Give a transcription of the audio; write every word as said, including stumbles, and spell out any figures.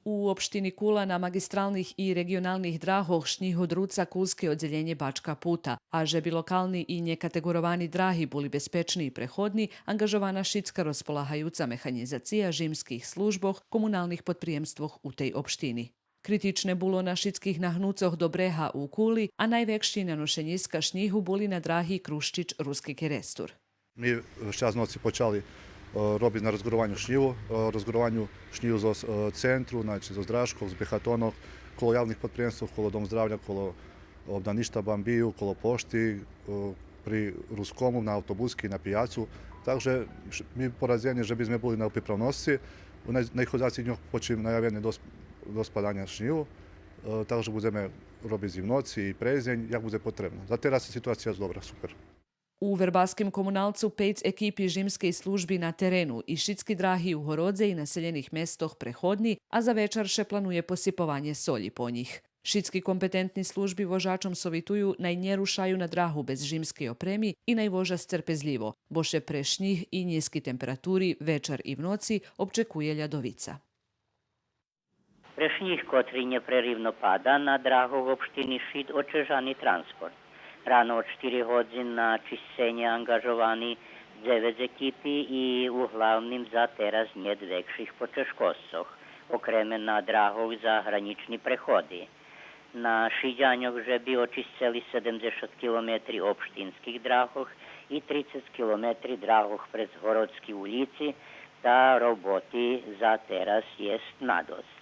У општини Кула на маґистралних и реґионалних драгох шнїг одруца кулске оддзелєнє Бачка пута, а же би локални и нєкатеґоровани драги були безпечни и преходни, анґажована шицка розполагаюца механїзация жимских службох комуналних подприємствох у тей општини. Критичне було на шицких нагнуцох до брега у Кули, а найвекши наношенїска шнїгу були на драги Крущич – Руски Керестур. Ми шчас ноци почали, е, робиц на розґорованю шнїгу, е, розґорованю шнїгу зоз, е, центру, значи, зоз дражкох, з бехатонох, коло явних подприємствох, коло Дом здравя, коло обданишта Бамбию, коло пошти, е, при Рускому, на автобуски, на пияцу. Так же ш-, ми порадзени же би зме були на приправносци. У най-, найходзацих дньох почим наявени досп-, доспаданя шнїгу. Е, так же будземе робиц и в ноци, и през дзень, як будзе потребно. За тераз ситуация добра, супер. У вербаским комуналцу пейц екипи жимскей служби на терену и шицки драги у городзе и населєних местох преходни, а за вечар ше планує посипованє солї по нїх. Шицки компетентни служби вожачом совитую най нє рушаю на драгу без жимскей опреми и най вожа сцерпезлїво, бо ше пре шнїг и нїзки температури вечар и в ноци обчекує лядовица. Пре шнїг котри нєпреривно пада, на драгох општини Шид очежани транспорт. Рано од штири годзин на чисценє анґажовани дзевец екипи и углавним за тераз нєт векших почежкосцох, окреме на драгох за гранїчни преходи. На Шидяньох же би очисцели седемдзешат километри општинских драгох и трицец километри драгох през городски улїци, та роботи за тераз єст надосц.